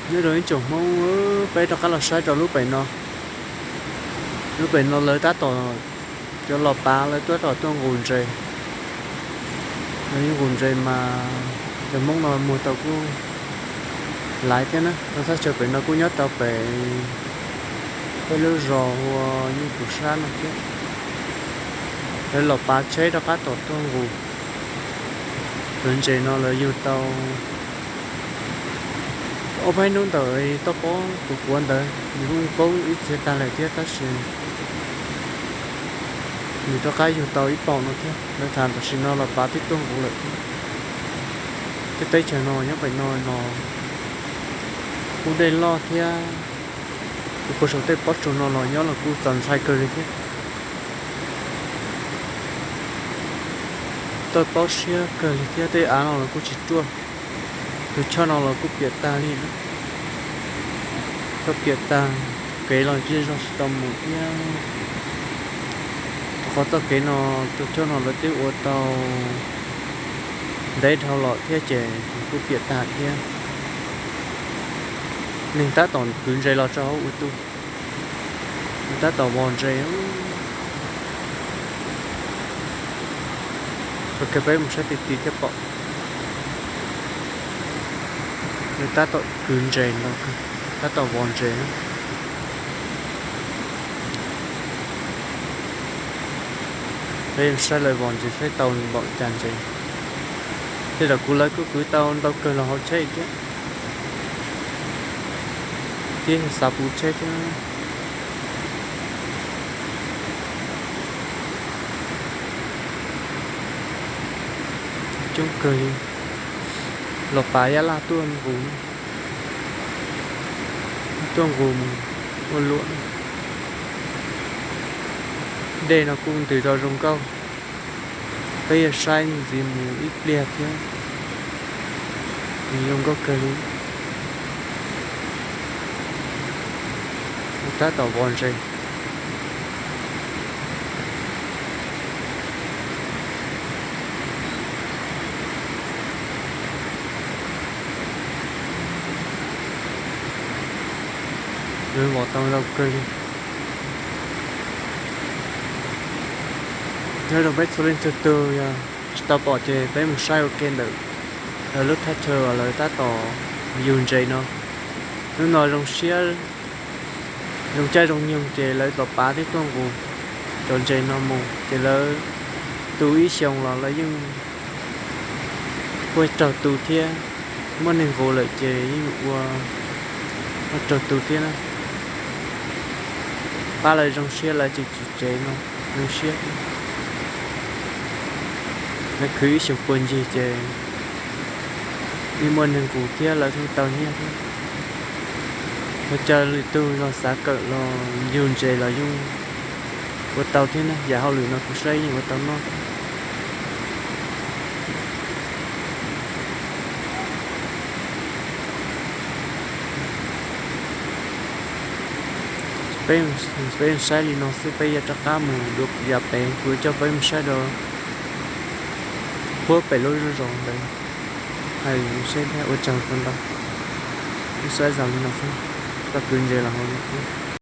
Nyob zoo ib tsoom Hmoob, peb rov qab los saib rau lub pem no. Lub pem no lawv tab tom, cov los pav lawv tab tom tuaj nqus ntses. Lawv yeej nqus ntses mas cov Hmoob no muag tau kuj laiv thiab na. Lawv thaj chaw pem no kuj nyob rau pem peb lub zos hu ua Nyuj Pus Sab no thiab. Lawv los pav tsheb rov qab tom tuaj nqus. Cov ntses no lawv yug tau ob peb hnub ntawm toj pob kuv kuav ntawd nws kuj poob ib txhia tag lawm thiab tab sis nws rov qab yug tau ib paus no thiab. Lawv tham tam sim no los pav twb tuaj nqus lawm thiab. Tej teb chaws no nyob pem no los kuj dej loj thiab. Kuv puag saum tej pob tsuas no los nyob los kuj txaus ntshai kawg li thiab. Toj pob siab kawg li thiab tej av no los kuj tsis ruaj. Tus choj no los kuj piam tag li na. Choj piam tag, kev los zej zog tsis tau mus thiab. Rau qhov txoj kev no tus choj no lawv twb ua tau ntev dhau los thiab ces kuj piam tag thiab. Neeg tab tom kwv ntses los rau hauv ua tu, tab tom vos ntses. Thaum kawg peb mus saib ti ti thiaj pom. Nws tab tom kwv ntses los kawg, tab tom vos ntses. Peb saib lawv vos ntses saib tau npaum cas ntses. Tej zaum kuv lawv kuj kwv tau ntau kawg los hauv tsheb thiab, thiab xav puv tsheb thiab. Coob kawg li, los pav yab laj tuaj nqus, tuaj nqus mus ua luam. Dej no kuj ntws rau zoo nkauj, peb yuav saib ntxiv mus ib pliag thiab. Nws zoo nkauj kawg li, tab tom vos ntses. Lawv vos tau zoo kawg li. Nyob zoo peb txhua leej txhua tus, yog tsis tau pom ces peb mus saib ua ke ntawm lawv lub thaj chaw uas lawv tab tom yug ntses no. Hnub no zoo siab, zoo caij zoo nyoog ces lawv los pav thiab tuaj nqus cov ntses no mus ces lawv tu ib xyoos los lawv yeej ua raug tu thiab. Muaj neeg nqus lawm ces yeej ua, ua raug tu thiab na. Pab lawv zoo siab lawv tsis tswm tsev no, zoo siab thiab. Lawv khwv ib xyoos puag ncig ces yeej muaj neeg nqus thiab lawv thiaj tau nyiaj thiab. Ua cas lwm tus los xav kawm los yug ntses los yeej ua tau thiab na, yam hauj lwm no kuv saib yeej ua tau noj thiab. Peb saib li no xwb peb yuav rov qab mus dua yav pem, kuv coj peb mus saib rau puag pem lub zos ntawd. Hais saib thiab ua tsaug tau ntau. Peb saib zaum li no xwb, tau kwv ntses los hauv YouTube.